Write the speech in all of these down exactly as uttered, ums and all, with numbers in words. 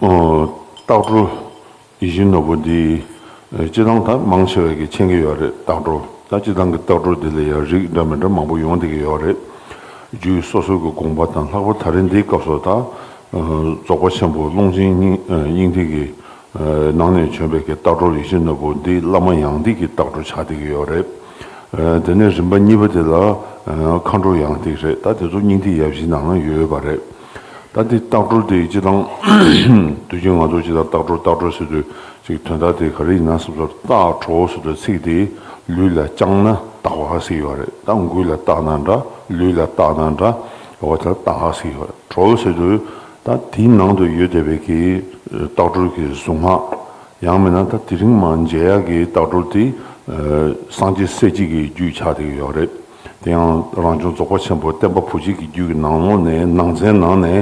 ཨོ། སྟག་སྒྲོལ་ཡིད་བཞིན་ནོར་བུ་འདི། ཨེ། སྤྱིར་བཏང་ད་མང་ཆེ་བས་ཀྱིས་མཁྱེན་གྱི་ཡོད་རེད། སྟག་སྒྲོལ། ད་སྤྱིར་བཏང་གི་སྟག་སྒྲོལ་འདི་ལ་ཡང་རིགས་འདྲ་མི་འདྲ་མང་པོ་ཡོང་བསྡད་ཀྱི་ཡོད་རེད། རྒྱུད་སོ་སོ་གི་དགོངས་པ་དང་། ལྷག་པར་ད་རེས་འདིའི་སྐབས་སུ་ད། ཨ། རྫོགས་པ་ཆེན་པོ་ཀློང་ཆེན་སྙིང་། ཨ། སྙིང་ཐིག་གི། ཨ། ནང་ནས་བྱོན་པའི་གི་སྟག་སྒྲོལ་ཡིད་བཞིན་ནོར་བུ་འདི་བླ་མ་ཡང་ཏིག་གི་སྟག་སྒྲོལ་ཆགས་བསྡད་ཀྱི་ཡོད་རེད། ཨ། དེ་ནས་རིམ་པ་གཉིས་པ་དེ་ལ། ཨ། མཁའ་འགྲོ་ཡང་ཏིག་རེད། ད་དེ་ཚོ་སྙིང་ཐིག་ཡབ་གཞིའི་ནང་ན་ཡོད་པ་རེད། ད་འདི་སྟག་སྒྲོལ་དེ་སྤྱིར་བཏང་དུས་རྒྱུན་ང་ཚོ་སྤྱིར་བཏང་སྟག་སྒྲོལ་སྟག་སྒྲོལ་ཟེར་དུས་ཅིག་དོན་དག་དེ་ག་རེ་ཡིན་ན་བསམ་ཚོར། སྟག་གྲོགས་ཟེར་དུས་ཚིག་དེ་ལུས་ལ་བཅངས་ན་སྟག་པ་ཟེར་ཡོད་རེད། ད་མགུལ་ལ་བཏགས་ན་འདྲ། ལུས་ལ་བཏགས་ན་འདྲ། འོ་ད་སྟག་ཟེར་ཡོད་རེད། གྲོགས་ཟེར་དུས་ད་དེའི་ནང་དུ་ཡོད་བསྡད་པའི་གི་སྟག་སྒྲོལ་གྱི་གཟུངས་སྔགས། ཡང་མིན་ན་ད་དེ་རིང་མར་མཇལ་ཡག་གི་སྟག་སྒྲོལ་དེ། ཨ། སངས་རྒྱས་སྲས་གཅིག་གི་རྒྱུད་ཆགས་བསྡད་ཀྱི་ཡོད་རེད། དེ་ཡང་རང་བྱུང་རྫོགས་པ་ཆེན་པོ་བསྟན་པ་བུ་གཅིག་གི་རྒྱུད་ཀྱི་ནང་ལོགས་ནས། ནང་ཚན་ནང་ནས།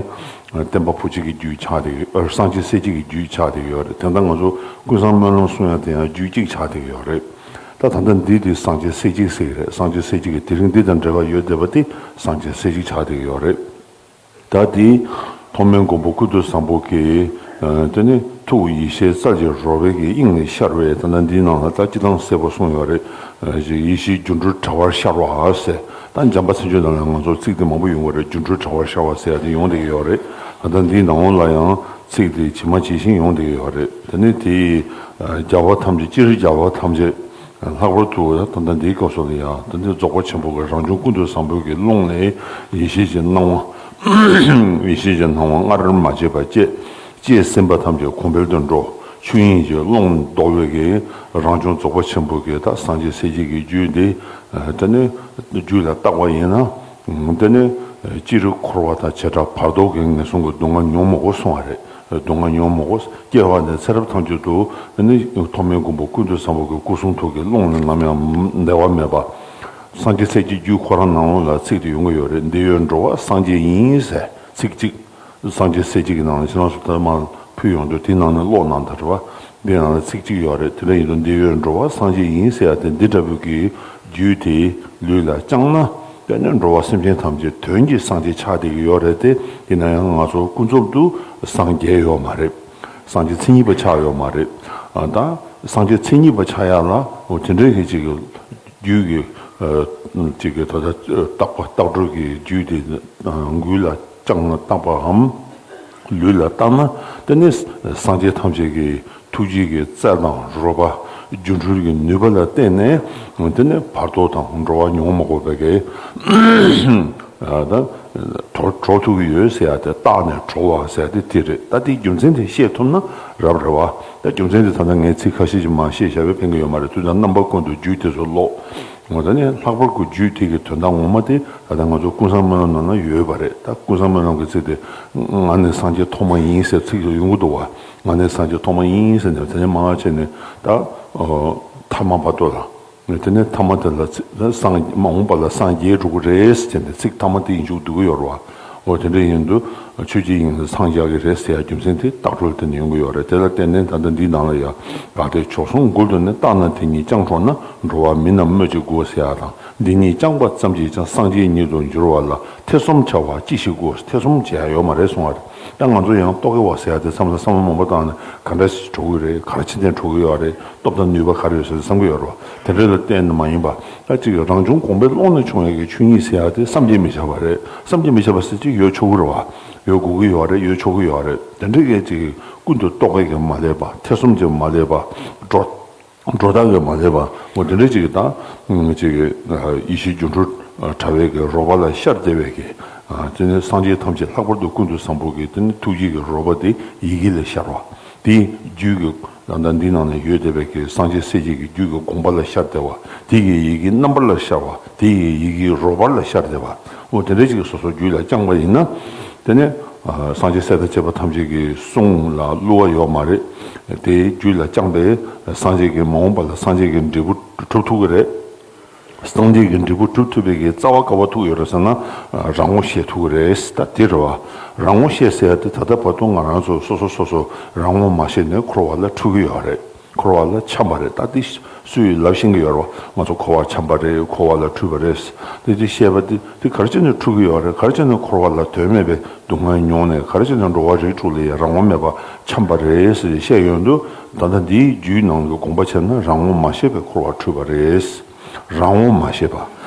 ཨ། བསྟན་པ་བུ་གཅིག་གི་རྒྱུད་ཆགས་བསྡད་ཀྱི། ཨ། སངས་རྒྱས་སྲས་གཅིག་གི་རྒྱུད་ཆགས་བསྡད་ཀྱི་ཡོད་རེད། དེ་ལྟར་ང་ཚོ་ཀུན་བཟང་སྨོན་ལམ་གསུང་ཡག་དེ་ཡང་རྒྱུད་གཅིག་ཆགས་བསྡད་ཀྱི་ཡོད་རེད། ད་ད་ལྟ་འདི་དེ་སངས་རྒྱས་སྲས་གཅིག་ཟེར་གྱི་རེད། སངས་རྒྱས་སྲས་གཅིག་གི་དེ་རིང་འདི་དང་འབྲེལ་བ་ཡོད་བསྡད་པ་དེ་སངས་རྒྱས་སྲས་གཅིག་ཆགས་བསྡད་ཀྱི་ཡོད་རེད། ད་དེ་ཐོག་མའི་མགོན་པོ་ཀུན་ཏུ་བཟང་པོ་གི། ཨ། དེ་ནི་ཐུགས་ཡེ་ཤེས་རྩལ་གྱི་རོལ་པའི་གི་དབྱིངས་ལས་ཤར་བའི། ད་ལྟ་འདིའི་ནང་ལ་ད་སྤྱིར་བཏང་གསལ་པོ་གསུངས་ཡོད་རེད། ཨ། ཡེ་ཤེས་སྒྱུ་འཕྲུལ་དྲ་བར་ཤར་བ་ཟེར། ད་འཇམ་དཔལ་མཚན་བརྗོད་ནང་ལ་ང་ཚོར་ཚིག་དེ་མང་པོ་ཡོང་གི་རེད། སྒྱུ་འཕྲུལ་དྲ་བར་ཤར་བ་ཟེར་ཡག་དེ་ཡོང་བསྡད་ཀྱི་ཡོད་རེད། ད་ལྟ་འདིའི་ནང་ལ་ཡང་ཚིག་དེ་ཇི་མ་ཇི་བཞིན་ཡོང་བསྡད་ཀྱི་ཡོད་རེད། དེ་ནི་དེ། ཨ། རྒྱལ་བ་ཐམས་ཅད། སྤྱིར་རྒྱལ་བ་ཐམས་ཅད། ལྷག་པར་དུ་ད་ལྟ་འདིའི་སྐབས་སུ་ལ་ཡང་ད་འདི་རྫོགས་པ་ཆེན་པོ་གི་རང་བྱུང་ཀུན་ཏུ་བཟང་པོའི་གི་ཀློང་ནས་ཡེ་ཤེས་ཀྱི་སྣང་བ། ཡེ་ཤེས་ཀྱི་སྣང་བ་སྔར་མ་མཇལ་བ་སྐྱེས། ཀྱེ་སེམས་དཔའ་ཐམས་ཅད་གོང་འཕེལ་དུ་འགྲོ། ཆོས་དབྱིངས་ཀྱི་ཀློང་རྡོལ་བའི་གི་རང་བྱུང་རྫོགས་པ་ཆེན་པོ་གི་ད་སངས་རྒྱས་སྲས་གཅིག་གི་རྒྱུད་འདི། ཨ། དེ་ནི་རྒྱུད་ལ་བཏགས་པ་ཡིན་ན། དེ་ནི་སྤྱིར་འཁོར་བ་དང་བྱེ་བྲག་བར་དོ་གི་ངན་སོང་གི་སྡུག་བསྔལ་མྱོང་མི་དགོས་གསུང་བ་རེད། སྡུག་བསྔལ་མྱོང་མི་དགོས། སྐྱེ་བ་ནས་ཚེ་རབས་ཐམས་ཅད་དུ་ནི་ཐོག་མའི་མགོན་པོ་ཀུན་ཏུ་བཟང་པོ་གི་སྐུ་གསུང་ཐུགས་ཀྱི་ཀློང་ནས་ནམ་ཡང་འདལ་བ་མེད་པ། སངས་རྒྱས་སྲས་ཀྱི་རྒྱུད་ཁོ་རང་ནང་ལོགས་ལ་ཚིག་དེ་ཡོང་གི་ཡོད་རེད། འདི་ཡོད་འགྲོ་བ་སངས་རྒྱས་ཡིན་ཟེར་ཚིག་གཅིག་སངས་རྒྱས་སྲས་གཅིག་གི་ནང་ལ་ཁྱེད་རང་ཚོ་ད་མར་ཕུལ་ཡོང་དུས་དེའི་ནང་ནས་ཀློག་གནང་དང་རེད་བ། འདིའི་ནང་ལ་ཚིག་གཅིག་ཡོད་རེད། དེ་འདྲ་ཡིན་དུས་འདི་ཡོད་འགྲོ་བ་སངས་རྒྱས་ཡིན་ཟེར་ཡག་དེ་འདི་འདྲ་བོ་གི་རྒྱུད་དེ་ལུས་ལ་བཅངས་ན། དེ་ནས་འགྲོ་བ་སེམས་ཅན་ཐམས་ཅད་དོན་གྱི་སངས་རྒྱས་ཆགས་བསྡད་ཀྱི་ཡོད་རེད་དེ། ཡིན་ན་ཡང་ང་ཚོ་ཀུན་རྫོབ་ཏུ་སངས་རྒྱས་ཡོད་མ་རེད། སངས་རྒྱས་མཚན་ཉིད་པ་ཆགས་ཡོད་མ་རེད། ཨ། ད་སངས་རྒྱས་མཚན་ཉིད་པ་ཆགས་ཡག་ལ། འོ། དེ་འདྲའི་གི་ཅིག་གི་རྒྱུད་ཀྱི། ཨ། ཅིག་གི་ད་ལྟ་བཏགས་པ་སྟག་སྒྲོལ་གྱི་རྒྱུད་དེ། ཨ། མགུལ་ལ་བཅངས་ན་བཏགས་པའམ། ལུས་ལ་བཏགས་ན། དེ་ནི་སངས་རྒྱས་ཐམས་ཅད་ཀྱི་ཐུགས་རྗེ་གི་རྩལ་དང་རོལ་པ། སྒྱུ་འཕྲུལ་གྱི་ནུས་པ་ལ་བརྟེན་ནས། དེ་ནི་བར་དོ་དང་འགྲོ་བ་མྱོང་མ་དགོས་པའི་གི། ཨ། ད་གྲོལ་གྲོལ་ཐུབ་ཀྱི་ཡོད་ཟེར་ཡག་དེ། བཏགས་ནས་གྲོལ་བ་ཟེར་ཡག་དེ་དེ་རེད། ད་དེའི་རྒྱུ་མཚན་དེ་ཤེས་ཐུབ་ན་རབ་རེད་བ། ད་རྒྱུ་མཚན་དེ་ད་ལྟ་ངས་ཚིག་ཁ་ཤས་ཅིག་མར་བཤད་བཞག་པས་ཕན་གྱི་ཡོད་མ་རེད། དུས་དང་རྣམ་པ་ཀུན་ཏུ་རྒྱུད་དེ་ཚོ་ཀློག། འོ། ད་ནི་ལྷག་པར་དུ་རྒྱུད་དེ་གི་དོན་དག་ངོ་མ་དེ་ད་ལྟ་ང་ཚོ་ཀུན་བཟང་སྨོན་ལམ་ནང་ན་ཡོད་པ་རེད། ད་ཀུན་བཟང་སྨོན་ལམ་གྱི་ཚིག་དེ། ང་ནི་སངས་རྒྱས་ཐོག་མ་ཡིན་ཟེར་ཚིག་ཡོང་གི་འདུག་བ། ང་ནི་སངས་རྒྱས་ཐོག་མ་ཡིན་ཟེར་ནས། དེ་ནས་མར་བྱས་ནས་ད། ཨོ། ཐ་མ་བར་དོ་ལ། དེ་ནས་ཐ་མ་དེ་ལ་ཚིག་སངས། མ་འོངས་པ་ལ་སངས་རྒྱས་འགྲོ་གི་རེད་ཟེར་ནས་ཚིག་ཐ་མ་དེ་ཡིན་འཇུག་འདུག་གི་ཡོད་རེད་བ། འོ། དེ་འདྲ་ཡིན་དུས་ཆོས་ཀྱི་དབྱིངས་ལ་སངས་རྒྱས་ཀྱི་རེད་ཟེར་ཡག་རྒྱུ་མཚན་དེ་སྟག་སྒྲོལ་དེ་ནས་ཡོང་གི་ཡོད་རེད། དེ་ལ་བརྟེན་ནས་ད་ལྟ་འདིའི་ནང་ལ་ཡང་། གལ་ཏེ་མཆོག་གསུམ་མགུལ་དུ་ནི། བཏགས་ན་དེ་ཉིད་བཅངས་གྲོལ་ན། འགྲོ་བ་མིན་ནམ་སྨོས་ཅི་དགོས་ཟེར་ཡག་དང་། འདི་ཉིད་བཅངས་པ་ཙམ་གྱིས་ཀྱང་། སངས་རྒྱས་ཉིད་དུ་འགྱུར་བ་ལ། ཐེ་ཚོམ་བྱ་བ་ཅི་ཞིག་དགོས། ཐེ་ཚོམ་བྱེད་ཡག་ཡོད་མ་རེད་གསུང་བ་རེད། ད་ང་ཚོ་ཡང་རྟོག་གེ་བ་ཟེར་ཡག་དེ་མཚམས་ལ་བསམ་བློ་མང་པོ་བཏང་ནས་ག་འདྲ་ཞིག་འགྲོ་གི་རེད། ག་རེ་ཕྱིན་ཆད་འགྲོ་གི་ཡོད་རེད། སྟོབས་དང་ནུས་པ་ག་རེ་ཡོད་ཟེར་བསམ་གི་ཡོད་རེད་བ། དེ་འདྲ་ལ་བརྟེན་ནས་མ་ཡིན་པ། ད་ཅིག་རང་བྱུང་གོང་འཕེལ་ཀློང་ནས་བྱུང་བའི་གི་ཆོས་ཉིད་ཟེར་ཡག་དེ་བསམ་གྱིས་མི་ཁྱབ་པ་རེད། བསམ་གྱིས་མི་ཁྱབ་པ་ཟེར་ཅིག་ཡོད་ཆོག་གི་རེད་བ། ཡོད་དགོས་ཀྱི་ཡོད་རེད། ཡོད་ཆོག་གི་ཡོད་རེད། དེ་འདྲ་གི་ཅིག་ཀུན་ཏུ་རྟོག་གེ་གི་མ་སླེབས་པ། ཐེ་ཚོམ་གྱི་མ་སླེབས་པ། འགྲོ། འགྲོ་སྟངས་ཀྱི་མ་སླེབས་པ། འོ། དེ་འདྲ་ཅིག་གི་ད། ཅིག་གི། ཡེ་ཤེས་སྒྱུ་འཕྲུལ་དྲ་བའི་གི་རོལ་པ་ལ་ཤར་བསྡད་པའི་གི། དེ་ནི་སངས་རྒྱས་ཐམས་ཅད་ལྷག་པར་དུ་ཀུན་ཏུ་བཟང་པོ་གི་དེ་ནི་ཐུགས་རྗེ་གི་རོལ་པ་དེ་ཡི་གེ་ལ་ཤར་བ། དེ་རྒྱུད་ཀྱི། ད་ལྟ་འདི་ནང་ན་ཡོད་བསྡད་པའི་གི་སངས་རྒྱས་སྲས་བཅས་ཀྱི་རྒྱུད་ཀྱི་དགོངས་པ་ལ་ཤར་བསྡད་པ། དེ་གི་ཡི་གེ་རྣམ་པར་ལ་ཤར་བ། དེ་གི་ཡི་གེ་རོལ་པར་ལ་ཤར་བསྡད་པ། འོ། དེ་འདྲ་ཅིག་སོ་སོ་རྒྱུད་ལ་བཅངས་པ་ཡིན་ན། དེ་ནས། ཨ། སངས་རྒྱས་སྲས་དང་བཅས་པ་ཐམས་ཅད་ཀྱི་གསུང་ལ་བསླུ་བ་ཡོད་མ་རེད། དེ་རྒྱུད་ལ་བཅངས་པས་སངས་རྒྱས་ཀྱི་མ་འོངས་པ་ལ་སངས་རྒྱས་ཀྱི་འབྲས་བུ་གྲུབ་ཐུབ་ཀྱི་རེད། སངས་རྒྱས་ཀྱི་འབྲས་བུ་གྲུབ་ཐུབ་པའི་གི་རྩ་བ་ག་པར་ཐུག་ཡོད་རེད་ཟེར་ན། ཨ། རང་ངོ་ཤེས་ཐུབ་ཀྱི་རེད། ད་དེ་རེད་བ། རང་ངོ་ཤེས་ཟེར་ཡག་དེ་ད་ལྟ་བར་དུ་ང་རང་ཚོ་སོ་སོ་སོ་སོ་རང་ངོ་མ་ཤེས་ནས་འཁོར་བ་ལ་འཁྲུལ་གྱི་ཡོད་རེད། འཁོར་བ་ལ་འཁྱམས་པ་རེད། ད་འདི་སུས་ལབ་ཤེས་ཀྱི་ཡོད་རེད་བ། ང་ཚོ་འཁོར་བར་འཁྱམས་པ་རེད། འཁོར་བ་ལ་འཁྲུལ་པ་རེད། འདི་འདི་བཤད་པ་འདི་འདི་ག་རེ་བྱས་ནས་འཁྲུལ་གྱི་ཡོད་རེད། ག་རེ་བྱས་ནས་འཁོར་བ་ལ་དོན་མེད་པའི་སྡུག་བསྔལ་མྱོང་ནས། ག་རེ་བྱས་ནས་འགྲོ་བ་རིགས་དྲུག་ལ་ཡང་རང་དབང་མེད་པར་འཁྱམས་པ་རེད་ཟེར་བཤད་ཡོང་དུས། ད་ལྟ་འདིའི་རྒྱུད་ནང་གི་དགོངས་པ་བྱས་ན་རང་ངོ་མ་ཤེས་པའི་འཁོར་བར་འཁྲུལ་པ་རེད། རང་ངོ་མ་ཤེས་པ།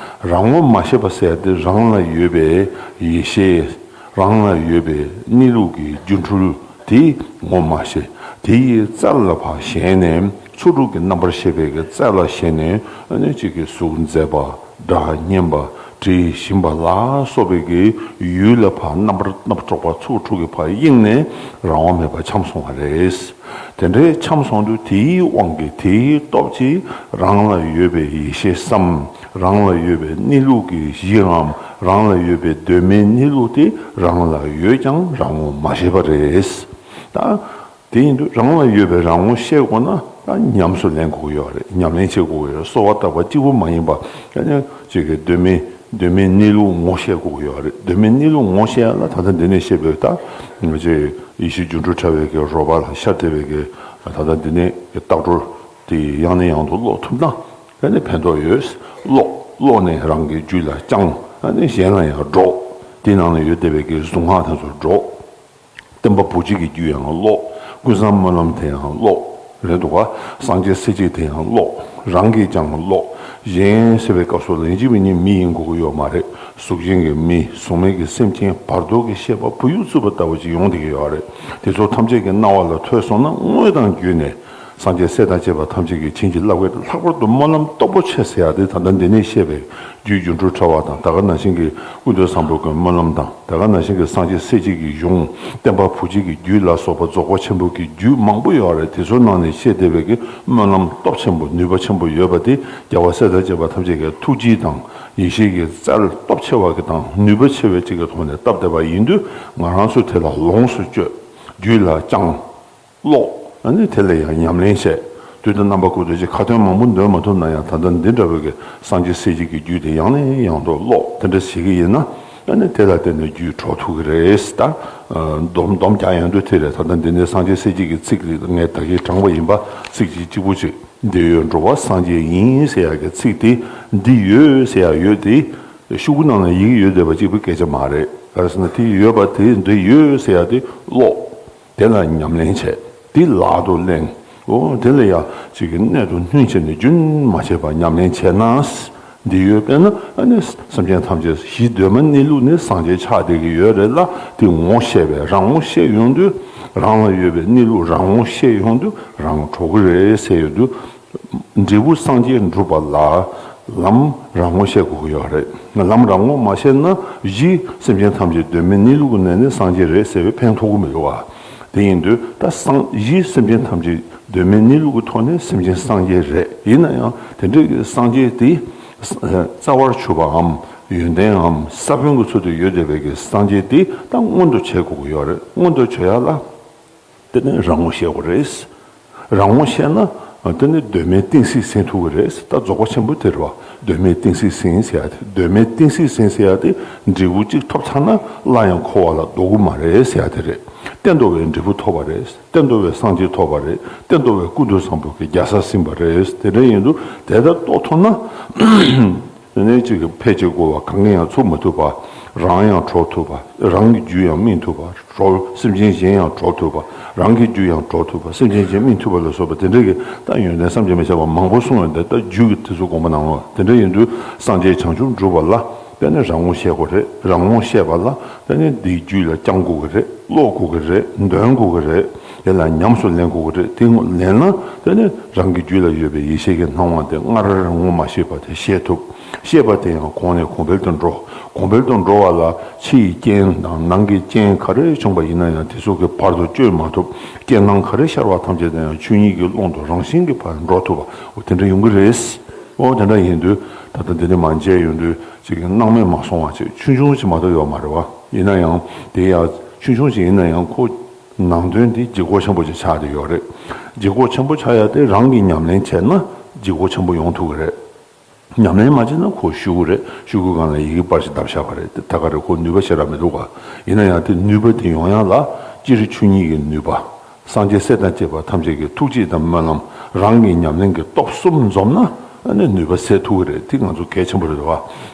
རང་ངོ་མ་ཤེས་པ་ཟེར་ཏེ་རང་ལ་ཡོད་པའི་ཡེ་ཤེས། རང་ལ་ཡོད་པའི་གནས་ལུགས་ཀྱི་སྒྱུ་འཕྲུལ་དེ་ངོ་མ་ཤེས། དེ་ཡི་རྩལ་ལ་ཕར་ཞེན་ནས། ཚོགས་དྲུག་གི་རྣམ་པར་ཤེས་པའི་གི་རྩལ་ལ་ཞེན་ནས། ཨ་ནི་གཅིག་གི་གཟུགས་མཛེས་པ། སྒྲ་སྙན་པ། དྲི་ཞིམ་པ་ལ་སོགས་པའི་གི་ཡུལ་ལ་ཕར་རྣམ་པར་རྣམ་པར་རྟོག་པ་ཚོགས་དྲུག་གིས་ཕར་གཡེངས་ནས་རང་དབང་མེད་པར་འཁྱམས་སོང་བ་རེད། དེ་འདྲའི་འཁྱམས་སོང་དུས་དེའི་དབང་གིས་དེའི་སྟོབས་ཀྱིས་རང་ལ་ཡོད་པའི་ཡེ་ཤེས་སམ། རང་ལ་ཡོད་པའི་གནས་ལུགས་ཀྱི་གཞིའམ་རང་ལ་ཡོད་པའི་གདོད་མའི་གནས་ལུགས་དེ་རང་ལ་ཡོད་ཀྱང་རང་ངོ་མ་ཤེས་པ་རེད། ད་དེ་ཡིན་དུས་རང་ལ་ཡོད་པའི་རང་ངོ་ཤེས་དགོས་ན་ད་ཉམས་སུ་ལེན་དགོས་ཀྱི་ཡོད་རེད། ཉམས་ལེན་བྱེད་དགོས་ཀྱི་ཡོད་རེད། གསོལ་བ་བཏབ་པ་གཅིག་པུ་མ་ཡིན་པ། ཡང་ན་ཅིག་གི་གདོད་མའི་གདོད་མའི་གནས་ལུགས་ངོ་ཤེས་དགོས་ཀྱི་ཡོད་རེད། གདོད་མའི་གནས་ལུགས་ངོ་ཤེས་ཡ་ལ་ད་ལྟ་འདི་ནས་བཤད་པའི་ད་ཅིག་ཡེ་ཤེས་སྒྱུ་འཕྲུལ་དྲ་བའི་གི་རོལ་པ་ལ་ཤར་བསྡད་པའི་གི་ད་ལྟ་འདི་ནས་གི་ལྟ་གྲུབ་དེ་ཡང་ནས་ཡང་དུ་ཀློག་ཐུབ་ན་ཨ་ནི་ཕན་ཐོགས་ཡོད། ཀློག་ཀློག་ནས་རང་གི་རྒྱུད་ལ་བཅངས། ཨ་ནི་གཞན་ལ་ཡང་སྒྲོག་དེ་ནང་ལ་ཡོད་བསྡད་པའི་གི་གཟུངས་སྔགས་དེ་ཚོ་སྒྲོག་བསྟན་པ་བུ་གཅིག་གི་རྒྱུད་ཡང་ཀློག་ཀུན་བཟང་སྨོན་ལམ་དེ་ཡང་ཀློག་རེད་འདུག་ག་སངས་རྒྱས་སྲས་གཅིག་དེ་ཡང་ཀློག་རང་གིས་ཀྱང་ཀློག་གཞན་ཟེར་བའི་སྐབས་སུ་ལན་གཅིག་པའི་ཉིད་མི་ཡིན་དགོས་ཀྱི་ཡོད་མ་རེད། གཟུགས་ཅན་གྱི་མི། གཟུགས་མེད་ཀྱི་སེམས་ཅན། བར་དོ་གི་ཤེས་པ། བུ་ཡུག་འཚུབ་པ་ལྟ་བུ་ཅིག་ཡོང་བསྡད་ཀྱི་ཡོད་རེད། དེ་ཚོ་ཐམས་ཅད་ཀྱི་རྣ་བ་ལ་ཐོས་སོང་ན་དངོས་དང་བརྒྱུད་ནས། སངས་རྒྱས་སྲས་དང་བཅས་པ་ཐམས་ཅད་ཀྱིས་བྱིན་གྱིས་བརླབས་པའི་ལྷག་པར་དུ་སྨོན་ལམ་སྟོབས་པོ་ཆེ་ཟེར་ཡ་དེ་ད་ལྟ་འདི་ནས་བཤད་པའི་རྒྱུད་སྒྱུ་འཕྲུལ་དྲ་བ་དང་། ད་ག་ནང་བཞིན་གྱི་ཀུན་ཏུ་བཟང་པོ་གི་སྨོན་ལམ་དང་། ད་ག་ནང་བཞིན་གྱི་སངས་རྒྱས་སྲས་གཅིག་གི་གཞུང་། བསྟན་པ་བུ་གཅིག་གི་རྒྱུད་ལ་སོགས་པ་རྫོགས་པ་ཆེན་པོ་གི་རྒྱུད་མང་པོ་ཡོད་རེད། དེ་ཚོའི་ནང་ནས་བཤད་བསྡད་པའི་གི་སྨོན་ལམ་སྟོབས་ཆེན་པོ་ནུས་པ་ཆེན་པོ་ཡོད་པ་དེ་རྒྱལ་བ་སྲས་དང་བཅས་པ་ཐམས་ཅད་ཀྱི་ཐུགས་རྗེ་དང་ཡེ་ཤེས་ཀྱི་རྩལ་སྟོབས་ཆེ་བ་གི་དང་ནུས་པ་ཆེ་བའི་གཅིག་གི་ཐོག་ནས་བཏབ་བསྡད་པ་ཡིན་དུས། ང་རང་ཚོས་དེ་ལ་ལོངས་སུ་སྤྱོད། རྒྱུད་ལ་བཅངས། ཀློག་ཨ་ནི་དེ་ལ་ཡང་ཉམས་ལེན་བྱས། དུས་དང་རྣམ་པ་ཀུན་ཏུ་ཅིག་ཁ་ཏོན་མང་པོ་འདོན་མ་ཐུབ་ན་ཡང་། ད་ལྟ་འདི་འདྲ་བའི་གི་སངས་རྒྱས་སྲས་གཅིག་གི་རྒྱུད་དེ་ཡང་ནས་ཡང་དུ་ཀློག་དེ་འདྲ་བྱེད་ཀྱི་ཡིན་ན། ཨ་ནི་དེ་ལ་བརྟེན་ནས་རྒྱུད་གྲོལ་ཐུབ་ཀྱི་རེད། ད་སྡོམ་སྡོམ་རྒྱག་ཡོང་དུས་དེ་རེད། ད་ལྟ་འདི་ནས་སངས་རྒྱས་སྲས་གཅིག་གི་ཚིག་ངས་ད་གིན་དྲངས་པ་ཡིན་པ། ཚིག་གཅིག་གཅིག་པུ་ཅིག་འདི་ཡོད་འགྲོ་བ་སངས་རྒྱས་ཡིན་ཟེར་ཡག་གི་ཚིག་དེ། འདི་ཡོད་ཟེར་ཡག་ཡོད་དེ། ཤོག་གུ་ནང་ལ་ཡི་གེ་ཡོད་བསྡད་པ་གཅིག་པུའི་སྐད་ཆ་མ་རེད། ག་རེ་ཟེར་ན་དེ་ཡོད་པ་དེ། འདི་ཡོད་ཟེར་ཡག་དེ་ཀློག་དེ་ལ་ཉམས་ལེན་བྱས། དེ་ལག་ཏུ་ལེན། འོ་དེ་ལ་ཡ་གཅིག་གི་གནད་དུ་བསྣུན་བྱས་ནས་རྒྱུན་མ་ཆད་པར་ཉམས་ལེན་བྱས་ན། འདི་ཡོད་པས་ན་ཨ་ནི་སེམས་ཅན་ཐམས་ཅད་གཞི་གདོད་མ་གནས་ལུགས་ནི་སངས་རྒྱས་ཆགས་བསྡད་ཀྱི་ཡོད་རེད་ལ། དེ་ངོ་ཤེས་པས་རང་ངོ་ཤེས་ཡོང་དུས། རང་ལ་ཡོད་པའི་གནས་ལུགས་རང་ངོ་ཤེས་ཡོང་དུས་རང་གྲོལ་གྱི་རེད་ཟེར་ཡོང་དུས། འབྲས་བུ་སངས་རྒྱས་འགྲུབ་པ་ལ་ལམ་རང་ངོ་ཤེས་དགོས་ཀྱི་ཡོད་རེད། ལམ་རང་ངོ་མ་ཤེས་ན་གཞི་སེམས་ཅན་ཐམས་ཅད་གདོད་མའི་གནས་ལུགས་ཀྱི་གནས་ནི་སངས་རྒྱས་རེད་ཟེར་བའི་ཕན་ཐོགས་ཀྱི་མི་འདུག་བ། དེ་ཡིན་དུས་ད་སངས་གཞི་སེམས་ཅན་ཐམས་ཅད་གདོད་མའི་གནས་ལུགས་ཀྱི་ཐོག་ནས་སེམས་ཅན་སངས་རྒྱས་རེད། ཡིན་ན་ཡང་དེ་འདྲའི་གི་སངས་རྒྱས་དེ་རྩ་བར་གྱུར་པའམ་ཡོན་ཏནའམ་ས་བོན་གྱི་ཚུལ་དུ་ཡོད་བསྡད་པའི་གི་སངས་རྒྱས་དེ་ད་མངོན་དུ་བྱེད་དགོས་ཀྱི་ཡོད་རེད། མངོན་དུ་བྱེད་ཡ་ལ། དེ་ནས་རང་ངོ་ཤེས་དགོས་རེད། རང་ངོ་ཤེས་ན་དེ་ནས་གདོད་མའི་གཏན་ཚིགས་ཟིན་ཐུབ་ཀྱི་རེད། ད་རྫོགས་པ་ཆེན་པོ་དེ་རེད་བ། གདོད་མའི་གཏན་ཚིགས་ཟིན་ཟེར་ཡ་དེ། གདོད་མའི་གཏན་ཚིགས་ཟིན་ཟེར་ཡ་དེ་འབྲས་བུ་གཅིག་ཐོབ་ཚར་ན་སླར་ཡང་འཁོར་བ་ལ་ལྡོག་གི་མ་རེད་ཟེར་ཡ་དེ་རེད། གཏན་དུ་བའི་འབྲས་བུ་ཐོབ་པ་རེད། གཏན་དུ་བའི་སངས་རྒྱས་ཐོབ་པ་རེད། གཏན་དུ་བའི་ཀུན་ཏུ་བཟང་པོ་གི་རྒྱལ་ས་ཟིན་པ་རེད། དེ་འདྲ་ཡིན་དུས་དེ་ལྟར་རྟོགས་ཐུབ་ན། དེ་ནས་གཅིག་གི་ཕལ་ཆེར་རྒོལ་བ་གང་གིས་ཡང་ཚུགས་མ་ཐུབ་པ། རང་ཡང་གྲོལ་ཐུབ་པ། རང་གི་རྒྱུད་ཡང་སྨིན་ཐུབ་པ། གྲོལ་སེམས་ཅན་གཞན་ཡང་གྲོལ་ཐུབ་པ། རང་གི་རྒྱུད་ཡང་གྲོལ་ཐུབ་པ། སེམས་ཅན་གཞན་སྨིན་ཐུབ་པ་ལ་སོགས་པ་དེ་འདྲ་གི་ད་ཡོན་ཏན་བསམ་གྱིས་མི་ཁྱབ་པ་མང་པོ་གསུངས་ཡོད་དེ། ད་རྒྱུད་ཀྱི་དེ་ཚོ་དགོངས་པ་གནང་བ་དེ་འདྲ་ཡིན་དུས་སངས་རྒྱས་བྱང་ཆུབ་འགྲུབ་པ་ལ་དེ་ནས་རང་ངོ་ཤེས་དགོས་རེད། རང་ངོ་ཤེས་པ་ལ་དེ་ནས་འདིའི་རྒྱུད་ལ་བཅང་དགོས་ཀྱི་རེད། ཀློག་དགོས་ཀྱི་རེད། འདོན་དགོས་ཀྱི་རེད། དེ་ལ་ཉམས་སུ་ལེན་དགོས་ཀྱི་རེད། དེ་ལེན་ན་དེ་ནས་རང་གི་རྒྱུད་ལ་ཡོད་པའི་ཡེ་ཤེས་ཀྱི་སྣང་བ་དེ་སྔར་ངོ་མ་ཤེས་པ་དེ་ཤེས་ཐུབ། ཤེས་པ་དེ་ཡང་གོང་ནས་གོང་འཕེལ་དུ་འགྲོ། གོང་འཕེལ་དུ་འགྲོ་བ་ལ་ཕྱི་ཡི་རྐྱེན་དང་ནང་གི་རྐྱེན་ག་རེ་བྱུང་པ་ཡིན་ན་ཡང་དེ་ཚོ་གི་བར་དུ་གཅོད་མ་ཐུབ། རྐྱེན་སྣང་ག་རེ་ཤར་བ་ཐམས་ཅད་དེ་ཡང་ཆོས་ཉིད་ཀྱི་ཀློང་དུ་རང་བཞིན་གྱིས་ཕར་འགྲོ་ཐུབ་པ། འོ་དེ་འདྲ་ཡོང་གི་རེད། འོ་དེ་འདྲ་ཡིན་དུས་ད་ལྟ་འདི་ནས་མར་མཇལ་ཡོང་དུས་ཅིག་སྣང་མེད་མ་སོང་བ་ཅིག་ཆུང་ཆུང་ཅིག་མ་གཏོགས་ཡོད་མ་རེད་བ། ཡིན་ན་ཡང་དེ་ཡང་ཆུང་ཆུང་ཅིག་ཡིན་ན་ཡང་ཁོ་ནང་དོན་དེ་ལྗིད་ཁོག་ཆེན་པོ་ཅིག་ཆགས་བསྡད་ཡོད་རེད། ལྗིད་ཁོག་ཆེན་པོ་ཆགས་ཡ་དེ་རང་གིས་ཉམས་ལེན་བྱས་ན་ལྗིད་ཁོག་ཆེན་པོ་ཡོང་ཐུབ་ཀྱི་རེད། ཉམས་ལེན་མ་བྱས་ན་ཁོ་ཤུ་གུ་རེད། ཤུ་གུ་སྒང་ལ་ཡི་གེ་པར་ཞིག་བརྡབས་བཞག་པ་རེད། དེ་ད་ག་རེད། ཁོ་ནུས་པ་ཞེ་དྲག་མི་འདུག་ག་ཡིན་ན་ཡང་དེ་ནུས་པ་དེ་ཡོང་ཡ་ལ་སྤྱིར་ཆོས་ཉིད་ཀྱི་ནུས་པ། སངས་རྒྱས་སྲས་དང་བཅས་པ་ཐམས་ཅད་ཀྱི་ཐུགས་བསྐྱེད་དང་སྨོན་ལམ། རང་གི་ཉམས་ལེན་གྱི་སྟོབས་གསུམ་འཛོམས་ན་ཨ་ནི་ནུས་པ་སད་ཐུབ་ཀྱི་རེད། དེ་ང་ཚོ་གལ་ཆེན་པོ་རེད་བ།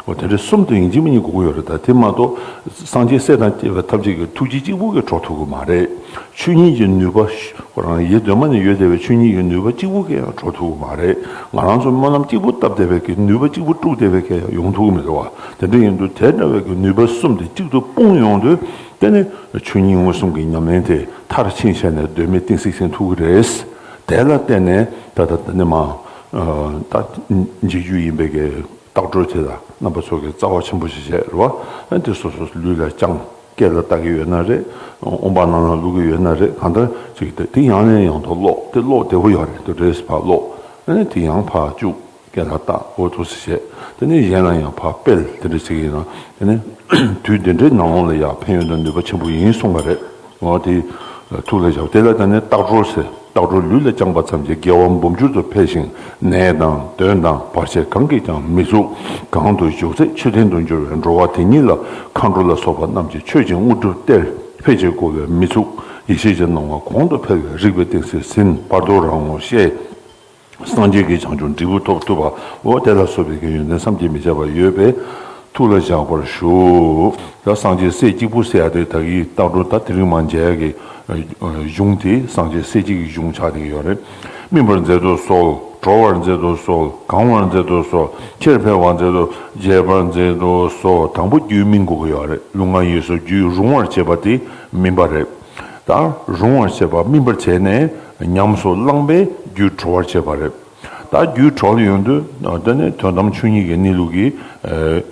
འོ་དེ་འདྲའི་གསུམ་དུ་ཡིན་གཅིག་མིན་གཉིས་དགོས་ཀྱི་ཡོད་རེད། ད་དེ་མ་གཏོགས་སངས་རྒྱས་སྲས་དང་བཅས་པ་ཐམས་ཅད་ཀྱི་ཐུགས་རྗེ་གཅིག་པུ་གིས་གྲོལ་ཐུབ་ཀྱི་མ་རེད། ཆོས་ཉིད་ཀྱི་ནུས་པ་ཤ- ཁོ་རང་ཡེ་གདོད་མ་ནས་ཡོད་བསྡད་པའི་ཆོས་ཉིད་ཀྱི་ནུས་པ་གཅིག་པུ་གིས་ཡང་གྲོལ་ཐུབ་ཀྱི་མ་རེད། ང་རང་ཚོ་སྨོན་ལམ་གཅིག་པུ་བཏབ་བསྡད་པའི་གི་ནུས་པ་གཅིག་པུ་དཀྲུགས་བསྡད་པའི་གི་ཡང་ཡོང་ཐུབ་ཀྱི་མི་འདུག་བ། དེ་འདྲ་ཡིན་དུས་དེ་འདྲ་བའི་གི་ནུས་པ་གསུམ་དེ་གཅིག་ཏུ་སྤུངས་ཡོང་དུས། དེ་ནི་ཆོས་ཉིད་མངོན་སུམ་གྱི་ཉམས་ལེན་དེ་མཐར་ཕྱིན་བྱས་ནས་གདོད་མའི་གཏིང་ཟེར་ཤེས་ཐུབ་ཀྱི་རེད། དེ་ལ་བརྟེན་ནས་ད་ལྟ་ད་ནི་མ་ད་འཇིགས་རྒྱུ་ཡིན་པའི་གི་བཏགས་གྲོལ་དེ་ལ་རྣམ་པ་ཚོ་གི་རྩ་བ་ཆེན་པོ་ཞིག་བྱས་རེད་བ། དེ་སོ་སོ་ལུས་ལ་བཅངས། སྐེ་ལ་བཏགས་ཀྱི་ཡོད་ན་རེད། ཨོམ་པ་ནང་ལ་བླུགས་ཀྱི་ཡོད་ན་རེད། གང་ལྟར་ཅིག་དེ་དེ་ཡང་ནས་ཡང་དུ་ཀློག་དེ་ཀློག་བདེ་པོ་ཡོད་རེད། དེ་རེས་ཕར་ཀློག་དེ་ཡང་ཕར་བཅུག་སྐེ་ལ་བཏགས། འོ་ཐུགས་སུ་བཞེས། དེ་ནས་གཞན་ལ་ཡང་ཕར་སྤེལ། དེ་འདྲ་བྱེད་ཀྱི་ཡིན་ན་དེ་ནས་དུས་དེ་འདྲའི་ནང་ལོགས་ལ་ཡང་ཕན་ཡོན་དང་ནུས་པ་ཆེན་པོ་ཡིན་གསུངས་པ་རེད། འོ་དེ་ཐུགས་ལ་བཞག་དེ་ལ་ད་ནི་བཏགས་གྲོལ་ཟེར། བཏགས་གྲོལ་ལུས་ལ་བཅངས་པ་ཙམ་གྱིས་དགེ་བ་འབུམ་འགྱུར་དུ་འཕེལ་ཞིང་ནད་དང་གདོན་དང་བར་ཆད་གང་གིས་ཀྱང་མི་ཚུགས། གང་དུ་བཞུགས་ཚད་མཆོད་རྟེན་དུ་འགྱུར་བའི་འགྲོ་བ་དེ་ཉིད་ལ་མཁའ་འགྲོ་ལ་སོགས་པ་རྣམས་ཀྱིས་མཆོད་ཅིང་དངོས་གྲུབ་སྟེར། ཕལ་ཆེར་བསྐོར་བས་མི་ཚུགས། ཡེ་ཤེས་ཀྱི་སྣང་བ་གོང་དུ་འཕེལ་བས་རིག་པའི་གཏིང་ཟེར་ཟིན། བར་དོ་རང་ངོ་ཤེས། སངས་རྒྱས་ཀྱི་བྱང་ཆུབ་འབྲས་བུ་ཐོབ་ཐུབ་པ། འོ་དེ་ལ་སོགས་པའི་གི་ཡོན་ཏན་བསམ་གྱིས་མི་ཁྱབ་པ་ཡོད་པས་ཐུགས་ལ་བཞག་པར་ཞུ། ད་སངས་རྒྱས་སྲས་གཅིག་པུ་ཟེར་ཡ་དེ་ད་གི་བཏགས་གྲོལ་ད་དེ་རིང་མ་མཇལ་ཡ་གི་གཞུང་དེ་སངས་རྒྱས་སྲས་གཅིག་གི་གཞུང་ཆགས་བསྡད་ཀྱི་ཡོད་རེད། སྨིན་པར་མཛད་དུ་གསོལ། གྲོལ་བར་མཛད་དུ་གསོལ། གང་བར་མཛད་དུ་གསོལ། ཆེར་འཕེལ་བར་མཛད་དུ་རྒྱས་པར་མཛད་དུ་གསོལ། དང་པོ་རྒྱུའི་སྨིན་དགོས་ཀྱི་ཡོད་རེད། ལུས་ངག་ཡིད་གསུམ་རྒྱུད་རུང་བར་བྱེད་པ་དེ་སྨིན་པ་རེད། ད་རུང་བར་བྱེད་པ་སྨིན་པར་བྱས་ནས་ཉམས་སུ་བླངས་པས་རྒྱུད་གྲོལ་བར་བྱེད་པ་རེད། ད་རྒྱུད་གྲོལ་ཡོང་དུས་དེ་ནི་དོན་དམ་ཆོས་ཉིད་ཀྱི་གནས་ལུགས་ཀྱི་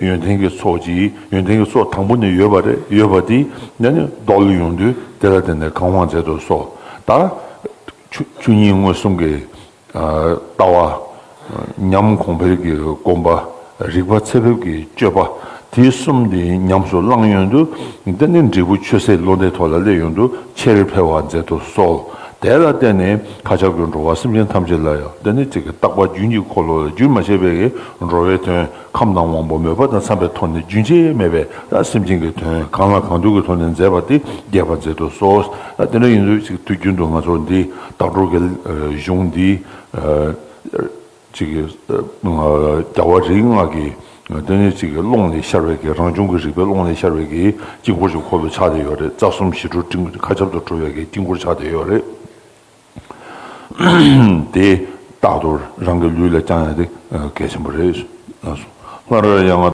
ཡོན་ཏན་གྱི་ཚོགས་ཀྱི་ཡོན་ཏན་གྱི་ཚོགས་དང་པོ་ནས་ཡོད་པ་རེད། ཡོད་པ་དེ་དེ་ནི་རྟོགས་ཡོང་དུས་དེ་ལ་བརྟེན་ནས་གང་བར་མཛད་དུ་གསོལ། ད་ཆོས་ཆོས་ཉིད་མངོན་སུམ་གྱི་ལྟ་བ། ཉམས་གོང་འཕེལ་གྱི་སྒོམ་པ། རིག་པ་ཚད་ཕེབས་ཀྱི་སྤྱོད་པ། དེ་གསུམ་དེ་ཉམས་སུ་བླངས་ཡོང་དུས་དེ་ནི་འབྲས་བུ་ཆོས་ཟད་བློ་འདས་ཐོག་ལ་སླེབས་ཡོང་དུས་ཆེར་འཕེལ་བར་མཛད་དུ་གསོལ། དེ་ལ་བརྟེན་ནས་མཁའ་ཁྱབ་ཀྱི་འགྲོ་བ་སེམས་ཅན་ཐམས་ཅད་ལ་ཡང་དེ་ནི་གཅིག་གི་རྟག་པ་རྒྱུན་གྱི་འཁོར་ལོ་ལ་རྒྱུན་མ་ཆད་པའི་འགྲོ་བའི་དོན་ཁམས་དང་དབང་པོ་མོས་པ་དང་འཚམ་པའི་ཐོག་ནས་རྒྱུན་ཆད་མེད་པའི་ད་སེམས་ཅན་གྱི་དོན་གང་ལ་གང་འདུལ་གྱི་ཐོག་ནས་མཛད་པ་དེ་རྒྱས་པར་མཛད་དུ་གསོལ། ད་དེ་འདྲ་ཡིན་དུས་ཅིག་དུས་རྒྱུན་དུ་ང་ཚོ་འདི་བཏགས་གྲོལ་གྱི་གཞུང་འདི་ཅིག་གི་རྒྱལ་བ་རིགས་ལྔ་གི་དེ་ནས་ཅིག་གི་ཀློང་ནས་ཤར་བའི་གི་རང་བྱུང་གི་རིག་པའི་ཀློང་ནས་ཤར་བའི་གི་དཀྱིལ་འཁོར་གྱི་འཁོར་ལོ་ཆགས་བསྡད་ཡོད་རེད། རྩ་གསུམ་ཞི་ཁྲོ་སྤྲིན་མཁའ་ཁྱབ་ཏུ་གྲོལ་བའི་གི་དཀྱིལ་འཁོར་ཆགས་བསྡད་ཡོད་རེད། དེ་རྟག་ཏུ་རང་གི་ལུས་ལ་བཅང་ཡ་དེ་གལ་ཆེན་པོ་རེད། སླར་ཡང་།